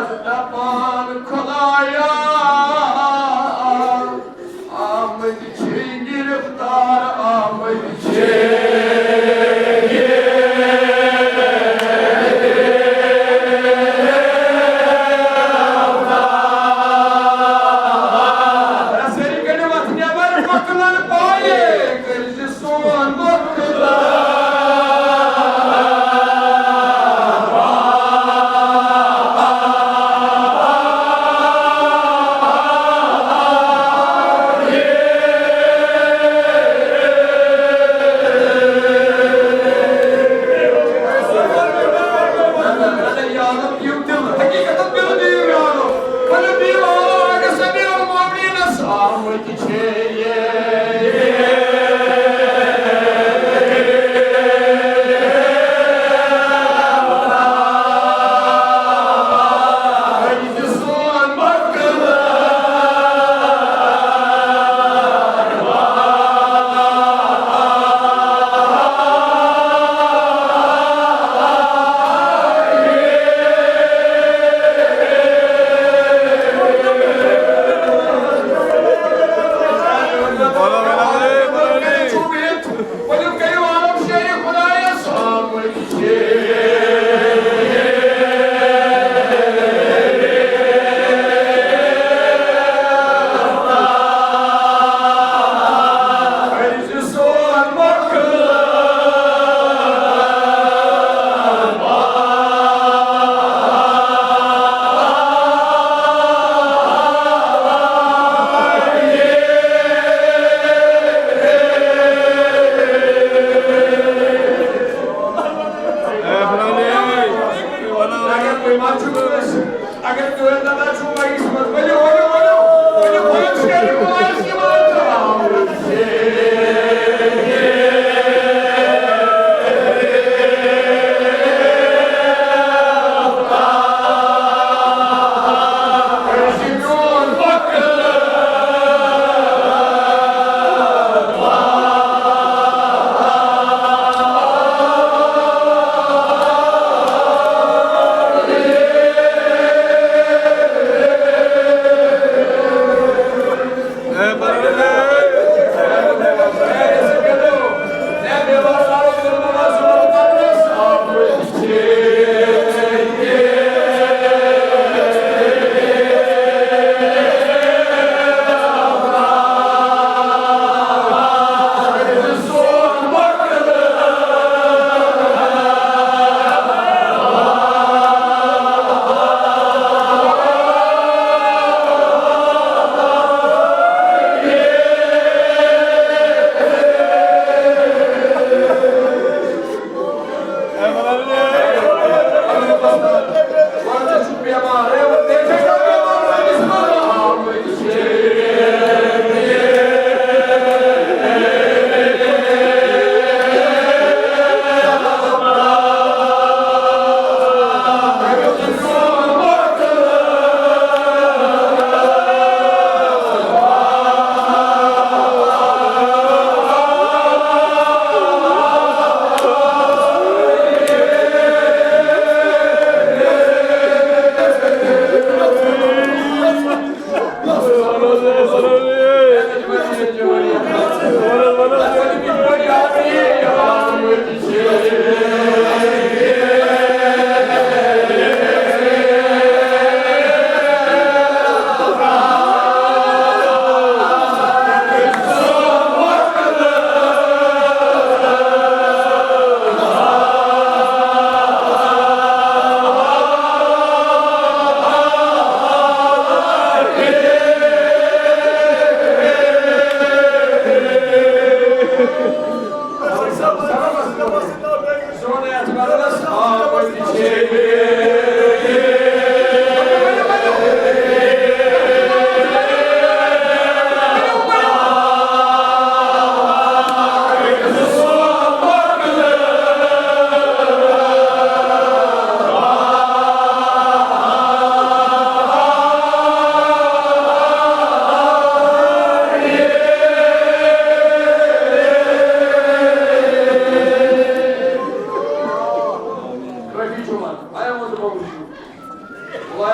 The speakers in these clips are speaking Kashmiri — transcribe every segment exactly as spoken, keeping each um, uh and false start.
دپان خدایا، آمٕتۍ چھِ گرفتار، آمٕتۍ چھِ۔ سٲری کٔڑِو اَتھ نٮ۪بر، مۄکلن پایہِ، کٔرۍ زِ سون مۄکلن۔ حقیقتاً پیوٚو دیٖن یارو۔ ؤلِو دیٖن آواز، أمیٖر المومنیٖنَس آمٕتۍ چھِ یہِ۔ سون مقدر۔ اگر تُہۍ ما چھِو کٲنٛسہِ، اگر تُہۍ نہ چھِو مجلسہِ منٛز، ؤلِو، ؤلِو، ؤلِو، ؤلِو، ؤلِو، شیخ عباس یِوان چھُ۔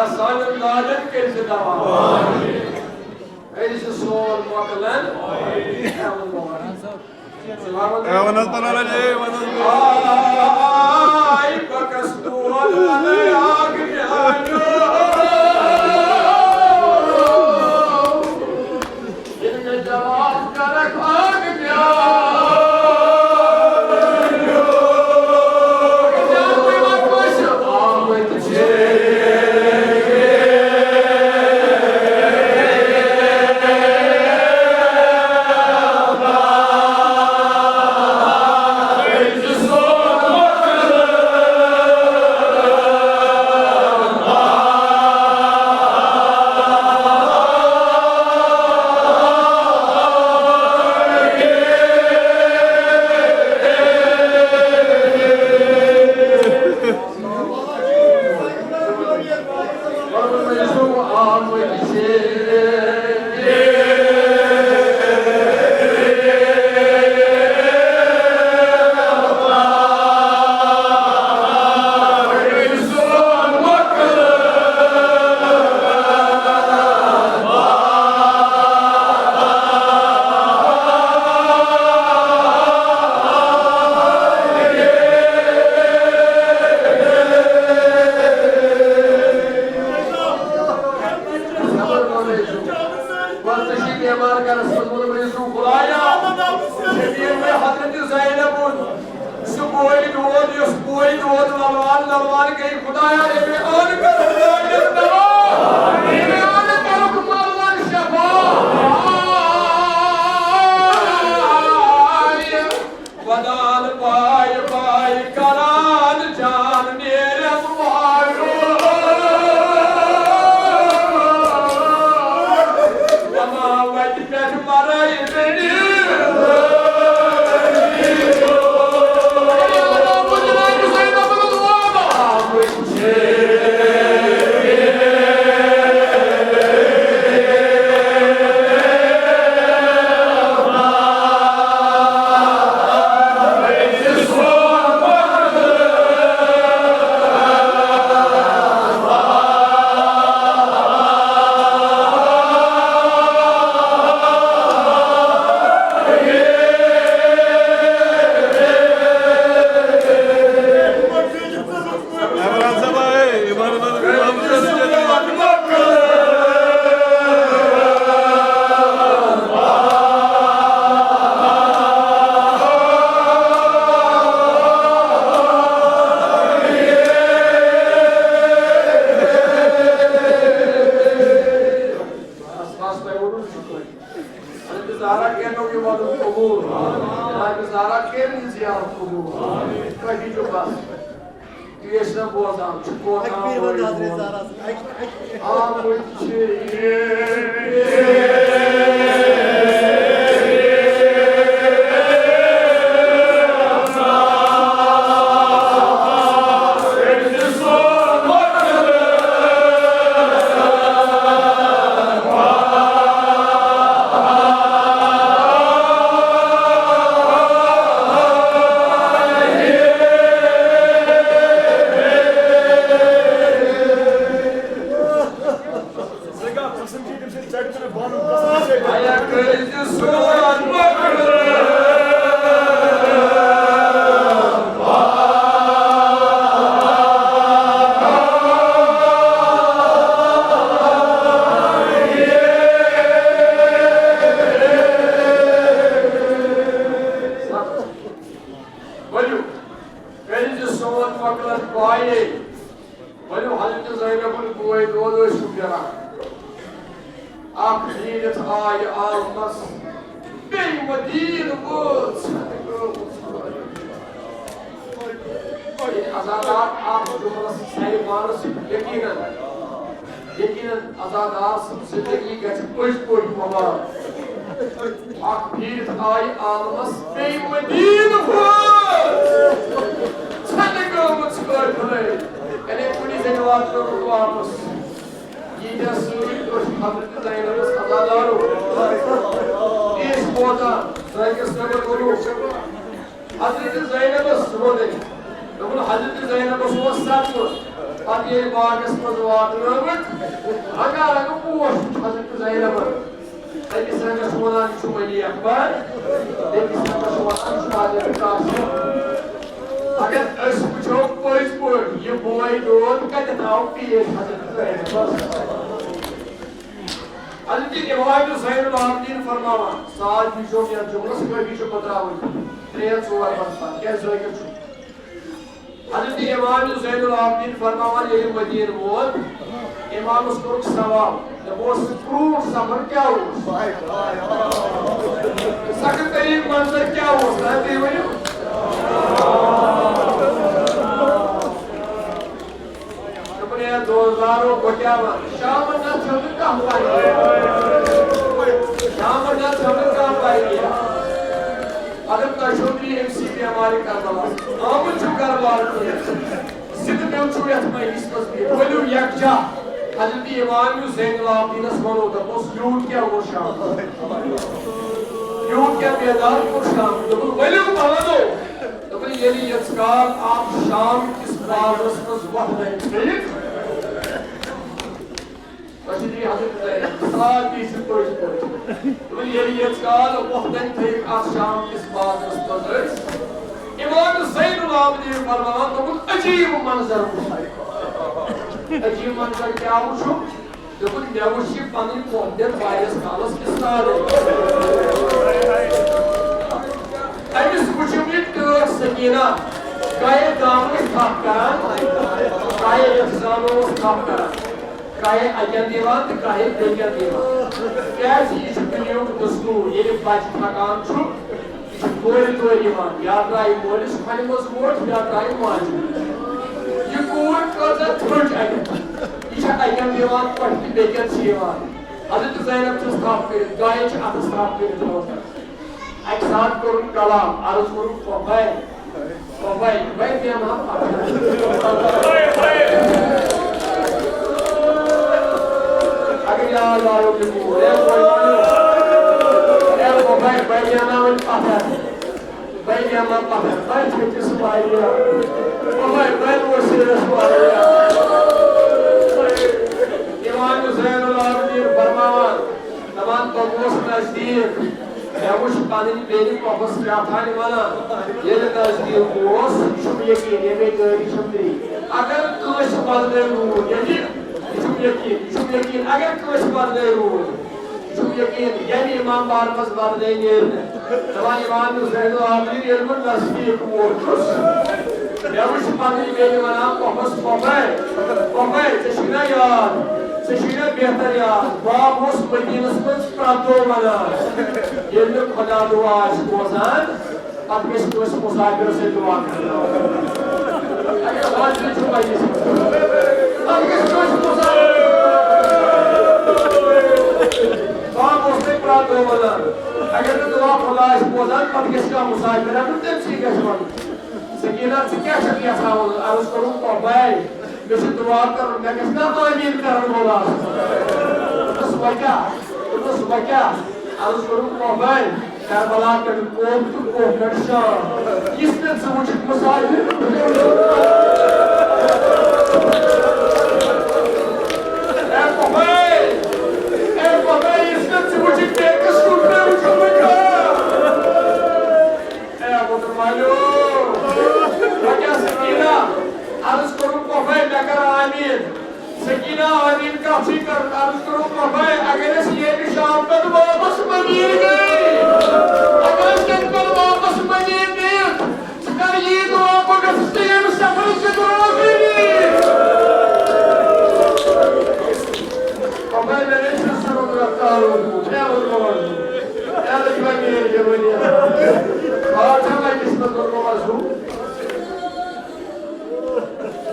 سانٮ۪ن دادٮ۪ن کٔرۍ زِ دوا۔ کٔرۍ زِ سون مۄکلن۔ اے وَن حظ پَنُن رَجے، وَن حظ۔ آے بکس دود اَنے آگ میانیو۔ ییٚلہِ مےٚ جواب کرکھ آگ میانیو۔ پتہٕ چھِ بیمار گرس منٛز ووٚنمُت، یُس خدایا، شبیر مےٚ حضرت زینب ووٚن، سُہ بوے دود، یُس بوے دود للوان للوان گٔے، خدایا، ییٚمہِ ٲن کٔرٕکھ دٲدِس دوا، ییٚمہِ ٲن کٔرٕکھ ملوَن شفا۔ ودان پایہِ پایہِ کران جان نیرٮ۪م وارٕ۔ دَپان وَتہِ پٮ۪ٹھ مَرَے بٔڈِتھ۔ بس، بس، تۄہہِ ووٚنوُ شُکر۔ حضرت زہرا کٔرِنو یہِ وَنُن قبوٗل۔ حضرت زہرا کٔرِن یہِ زیارت قبوٗل۔ تۄہہِ چھُ بس۔ یہِ ٲسۍ نہ بوزان، چھُ بوزان۔ تکبیر وَن حضرت زہرا سٕنٛز۔ اَکہِ، اَکہِ۔ آمٕتۍ چھِ یہِ۔ ؤلِو، کٔرِو زِ سون مۄکلن پایے۔ ؤلِو، حضرت زینب البوے دود ٲسِو پھِران۔ اکھ نیٖرِتھ آیہِ عالمس، بیٚیہِ مدیٖنہٕ وٲژ۔ ییٚلہِ عزادار اکھ جملس سرِ پانس یقیناً، یقیناً عزادار سٕنٛز زندگی گژھِ پٔزۍ پٲٹھۍ مبارک۔ اکھ پھیٖرِتھ آیہِ عالمس بیٚیہِ مدیٖنہٕ وٲژ۔ ژھٮ۪نہٕ گٔمٕژ قٲفلَے۔ یعنی کُنی زٔنۍ واتنٲوٕکھ واپس۔ ییٖتیٛاہ سۭتۍ ٲسۍ حضرت زینبس عزادارو۔ تیٖژ ووتان، سٲنِس نبی گوٚو۔ حضرت زینبس ووٚن أمۍ۔ دوٚپُن، حضرت زینبس اوس صدمہٕ۔ پتہٕ ییٚلہِ باغس منٛز واتنٲوٕکھ، رنگا رنگ پوش وٕچھ حضرت زینبن۔ أکِس رنگس چھُ وَنان، یہِ چھُ ولی اکبر، بیٚکِس رنگس چھُ وَنان، یہِ چھُ حضرت قاسم۔ اگر أسۍ وٕچھو پٔزۍ پٲٹھۍ، یہِ بوے دود کَتٮ۪تھ آو پیش حضرت زینبس؟ حضرت امام زین العابدین فرماوان، ساتھ یہِ چھُ یَتھ جملس کٲفی چھُ پٔتراوٕنۍ، ترٛےٚ ژور بند پتھ، کیٛازِ ذٲکِر چھُ۔ حضرت امام زین العابدین فرماوان، ییٚلہِ مدیٖنہٕ ووت، امامس کوٚرُکھ سوال، دوٚپُس، کرٛوٗٹھ سفر کیٛاہ اوس؟ سخت تریٖن منظر کیٛاہ اوس؟ نہ تُہۍ ؤنِو۔ دوٚپُن، اے دوستدارو، بہٕ کیٛاہ وَنہٕ؟ شامَن نہ چھَم نہٕ کانٛہہ پَیی۔ شامَن نہ چھَم نہٕ کانٛہہ پَیی۔ اگر تۄہہِ چھو نہٕ یہِ أمۍ سٕے بٮ۪مارِ کربلاہَس۔ آمُت چھُ کربلا کُن۔ زِندٕ پیوٚو چھُ یَتھ مجلِس منٛز بِہِتھ۔ ؤلِو یکجاہ حضرت امام زین العابدینَس وَنو، دوٚپُس، یوٗت کیٛاہ اوس شام؟ یوٗت کیٛاہ بیدار کوٚر شام؟ دوٚپُن، ؤلِو بہٕ وَنو۔ دوٚپُن، ییٚلہِ ییٖژ کال آپ شام کِس بازرَس منٛز وۄتھ دَنہِ تھٲیِتھ، تۄہہِ چھِ یہِ حضرت زینب، ساتھ تہِ چھِ پٔزۍ پٲٹھۍ۔ دوٚپُن، ییٚلہِ ییٖژ کال وۄتھ دَنہِ تھٲیِتھ اَتھ شام کِس بازرَس منٛز أسۍ، امام زین العابدین فرماوان، دوٚپُن، عجیٖب منظر وُچھ۔ عجیٖب منظر کیٛاہ وُچھُکھ؟ دوٚپُن، مےٚ وُچھ یہِ پنٕنۍ پۄپھ دِتھ واریاہس کالس استادے۔ أمِس وُچھُم یہِ ٹٲٹھ سکیٖنہ، کاہے دامنس تھپھ کران، کاہے یتھ زامنس تھپھ کران، کاہے اکٮ۪ن دِوان تہٕ کاہے بیٚکٮ۪ن دِوان۔ کیازِ یہِ چھُ دُنیہُک دستوٗر، ییٚلہِ بچہِ تھکان چھُ، یہِ چھُ کورِ کورِ یِوان، یا درٛایہِ مٲلِس کھۄرِ منٛز ووٹ، یا درٛایہِ ماجہِ۔ یہِ کوٗر کۭژاہ تھٔج اَتٮ۪تھ۔ یہِ چھےٚ اَتٮ۪ن یِوان، پٮ۪ٹھٕ تہِ بیٚکٮ۪ن چھِ یِوان۔ حضرت زینب چھَس تھپھ کٔرِتھ، گایہِ چھِ اَتھَس تھپھ کٔرِتھ روزان۔ اَکہِ ساتہٕ کوٚرُن کلام، عرض کوٚرُن، پۄپھے، پۄپھے، بہٕ بیٚہمہٕ ہا پتھر۔ اگر یاد آیو تہِ کوٗر، اے پۄپھے، اے پۄپھے، بہٕ بیٚہمہٕ ہا وۄنۍ پتھر۔ بہٕ بیٚہمہٕ ہا پتھر، بہٕ چھٔچِس واریاہ۔ پۄپھے، بہٕ اوسُس واریاہ۔ امام زین العابدین فرماوان، دپان، بہٕ گوس نزدیٖک، مےٚ وُچھ پنٕنۍ بیٚنہِ پۄپھس کیٛاہ تھانۍ ونان۔ ییٚلہِ نزدیٖک گوس، یہِ چھُم یقیٖن، ییٚمے گٲڑی چھَم ترٛیٚیہِ۔ اگر کٲنٛسہِ بدلے روٗد، ییٚلہِ، یہِ چھُم یقیٖن، یہِ چھُم یقیٖن، اگر کٲنٛسہِ بدلے روٗد، یہِ چھُم یقیٖن، ییٚمہِ امام بارکس بدلے نیرِ نہٕ۔ دپان، امام زین العابدین، ییٚلہِ بہٕ نزدیٖک ووتُس، مےٚ وُچھ پنٕنۍ بیٚنہِ ونان پۄپھس، پۄپھے، پۄپھے، ژےٚ چھُے نا یاد؟ ژےٚ چھُے نا بہتر یاد؟ باب اوس مدیٖنس منٛز پرٛٮ۪تھ دۄہ ونان، ییٚلہِ نہٕ خۄدا دُعا آسہِ بوزان، پتہٕ گژھِ کٲنٛسہِ مُسافِرس سۭتۍ دُعا کرناوُن۔ اگر حاضری چھُ مجلس منٛز، پتہٕ گژھِ کٲنٛسہِ مُسافِرس سۭتۍ دُعا کرناوُن۔ باب اوس تۄہہِ پرٛٮ۪تھ دۄہ ونان، اگر نہٕ دُعا خۄدا آسہِ بوزان، پتہٕ گژھِ کانٛہہ مُسافِر، اگر تٔمۍ سٕے گژھِ ونُن۔ سکیٖنہ، ژٕ کیٛاہ چھَکھ یَژھان وَنُن؟ عرض کوٚرُم، پۄپھے، مےٚ چھُ دُعا کَرُن، مےٚ گژھِ نا آمیٖن کَرَن وول آسُن؟ دوٚپمَس، وۄنۍ کیٛاہ؟ دوٚپمَس، وۄنۍ کیٛاہ؟ عرض کوٚرُم، پۄپھے، کربلا پٮ۪ٹھ کوہ تہٕ کوہ پٮ۪ٹھ شام۔ یِژھ نہٕ ژٕ وٕچھِتھ مُسافِر۔ اے پۄپھے، اے پۄپھے، یِژھ نہٕ ژٕ وٕچھِتھ بیٚیہِ کِس کُٹھِ منٛز وٕچھُن نہٕ کانٛہہ۔ اے وۄتُر والٮ۪و، وۄنۍ کیٛاہ سکیٖنہ؟ عرض کوٚرُم، پۄپھے، مےٚ کر آمیٖن۔ سکیٖنہ، آمیٖن کتھ چھُے کرُن؟ عرض کوٚرُم، پۄپھے، اگر أسۍ ییٚمہِ شام پتہٕ واپس مدیٖنہٕ گٔے، اگر أسۍ تَمہِ پتہٕ واپس مدیٖنہٕ گٔے، ژٕ کر یی دُعا، بہٕ گژھٕ ژےٚ ییٚمہِ سفرٕچ تہِ دُعا کٔرِتھ۔ پۄپھے، مےٚ نَے چھُنہٕ سُہ رُت رفتار روٗدمُت۔ اے وۄتُر والٮ۪و۔ اے لٔج وۄنۍ میٛٲنۍ جوٲنی۔ آ، چھا وۄنۍ قٕسمت کوٚرمُت مظلوم؟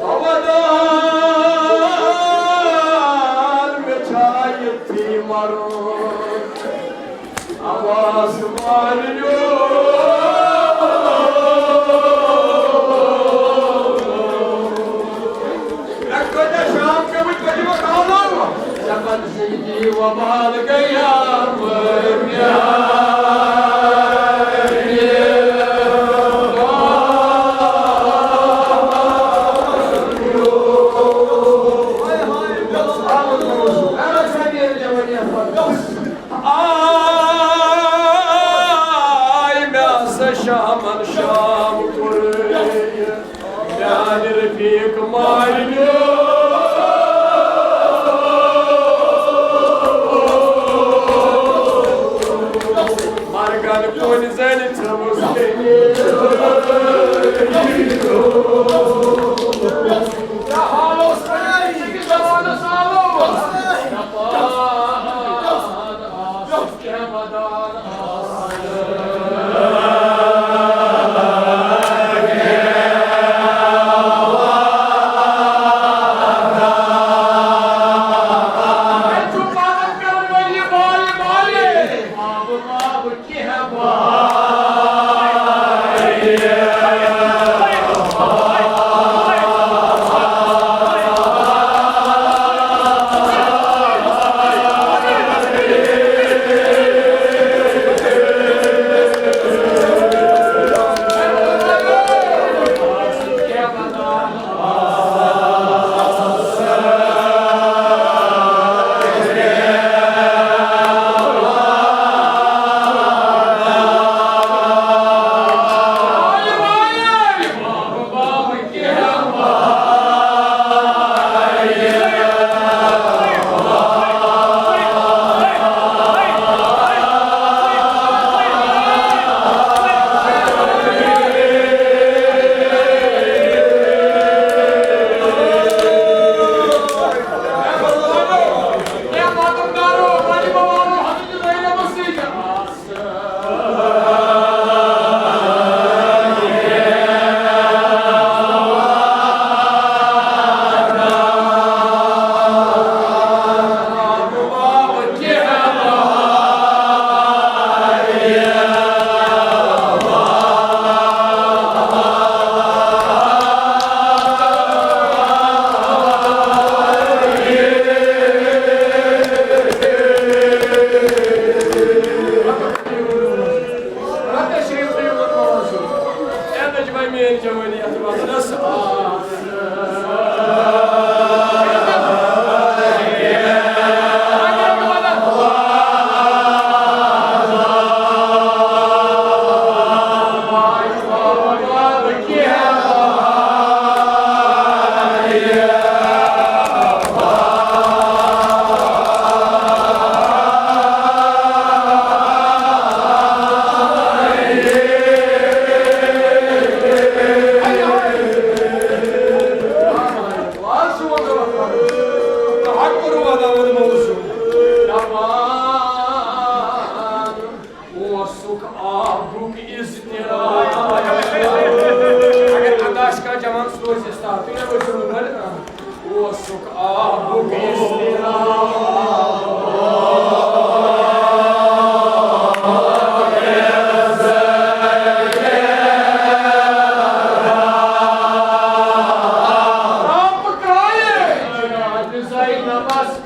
خبردار، مےٚ چھا ییٚتھی مرُن؟ عباس والٮ۪و۔ مےٚ کۭتیٛاہ شام گٔمٕتۍ، کٔرِو وۄنۍ کالو۔ دپان زندگی وبال گیا مر گیا۔ اوسُکھ آبُک اضطراب۔ اگر انداز چھُ کانٛہہ جوان، سُہ روزِ اُستاد۔ تُہۍ نہ ٲسِو نہٕ گۄڈٕ، آ۔ اوسُکھ آبُک اضطراب۔ رب کرٛایے جناب زینبس۔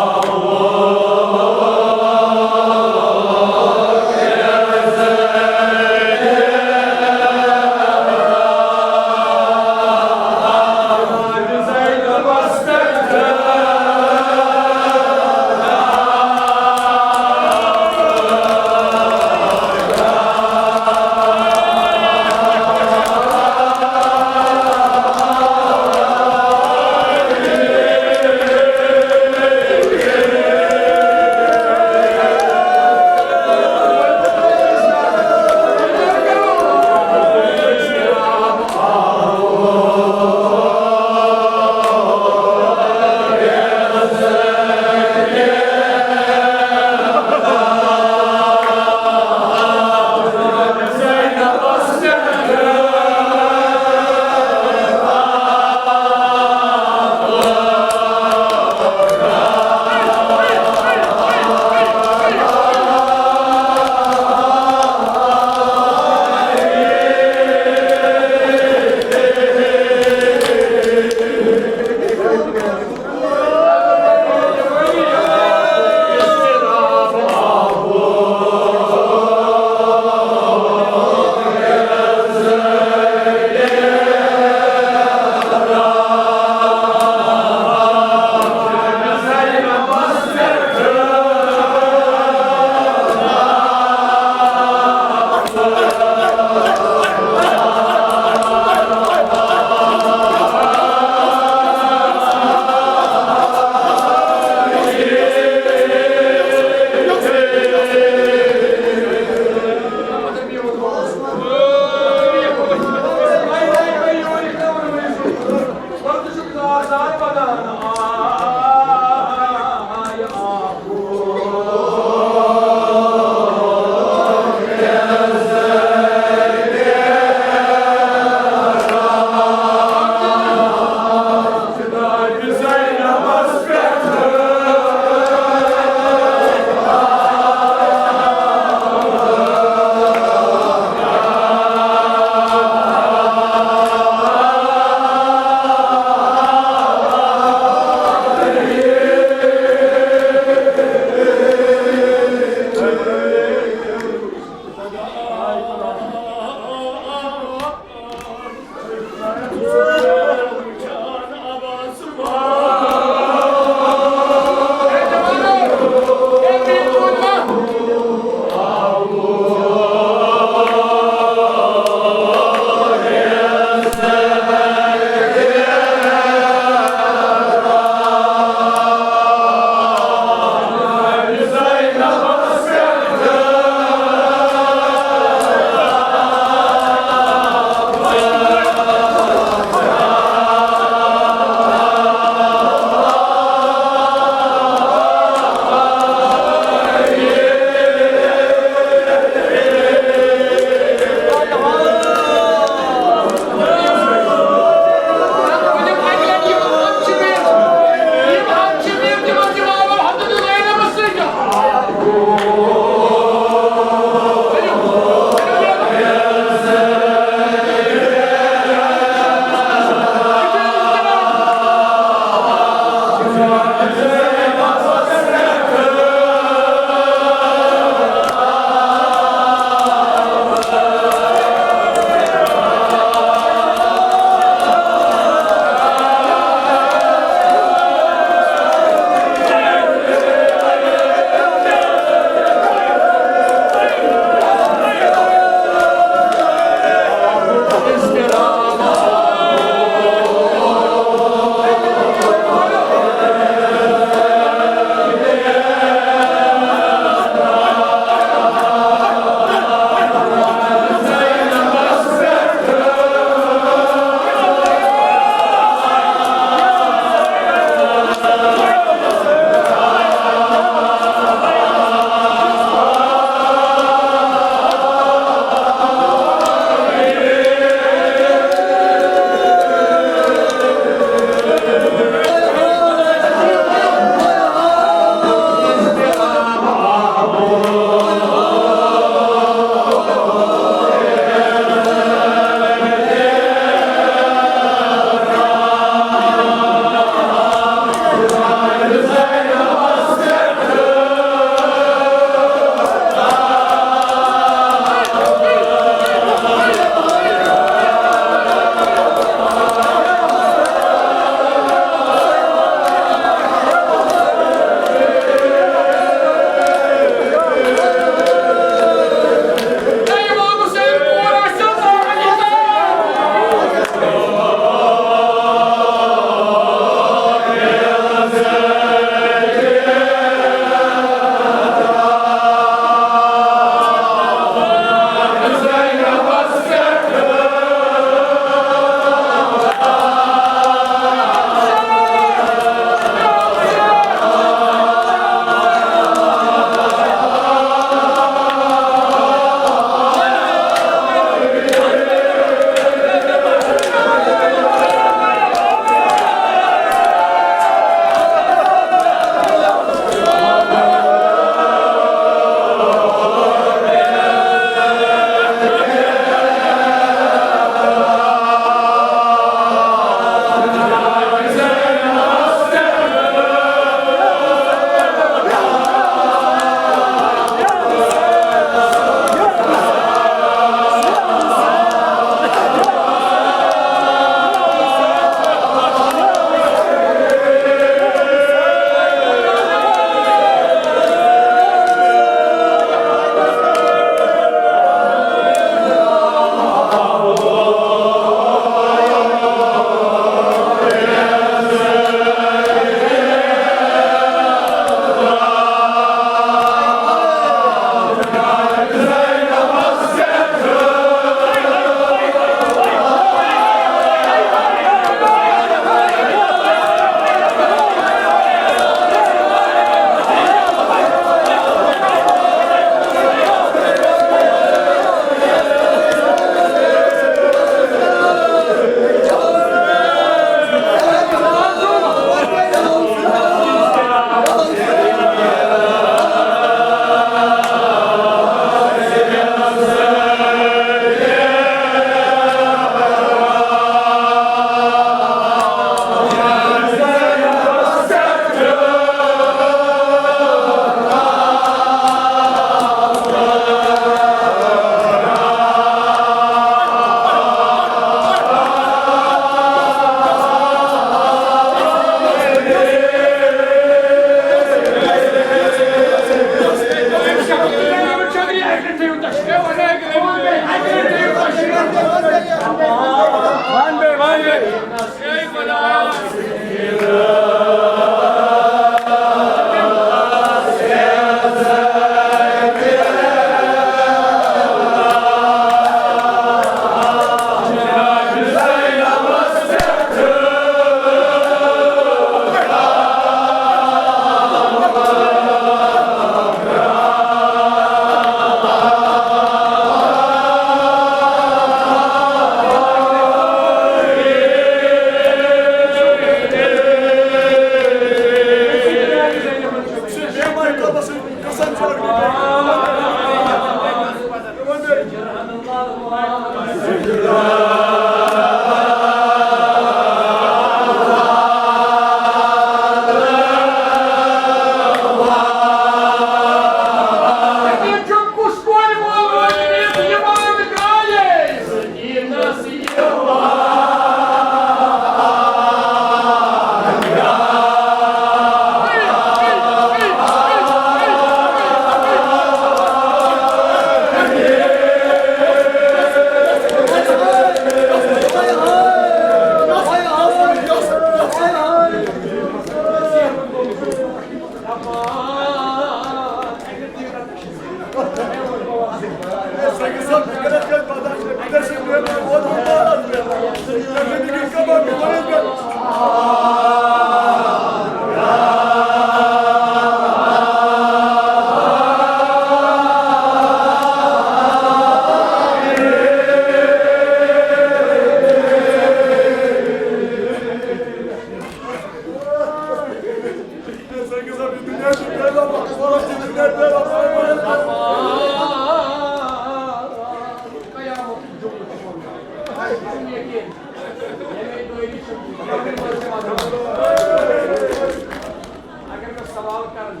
اگر بہٕ سوال کرن،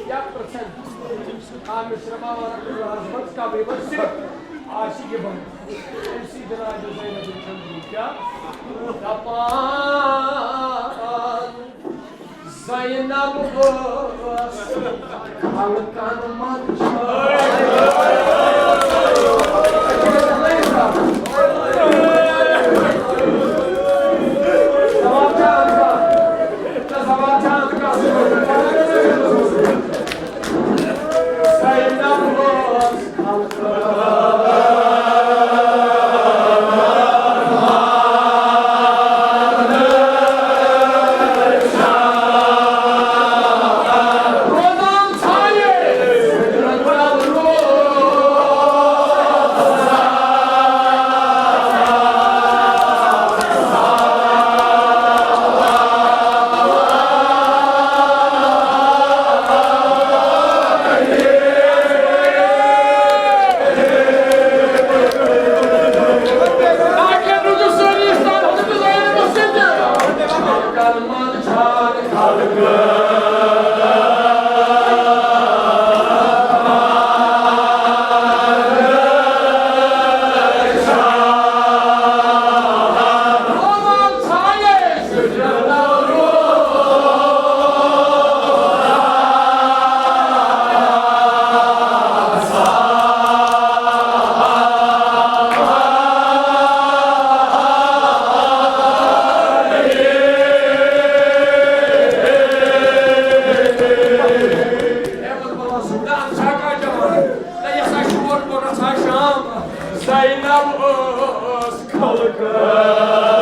کیٛاہ پرٛژھن؟ آ، مےٚ چھِ رَبا وَنان، دُنیاہَس منٛز قبرِ منٛز صرف آسہِ یہِ بَنٛد۔ أمۍ سٕے جنازِ زینب چھَنہٕ کیٛاہ دَپان؟ زینب ٲس خلقن منٛز چھٲے۔ زینب ٲس خلقہٕ۔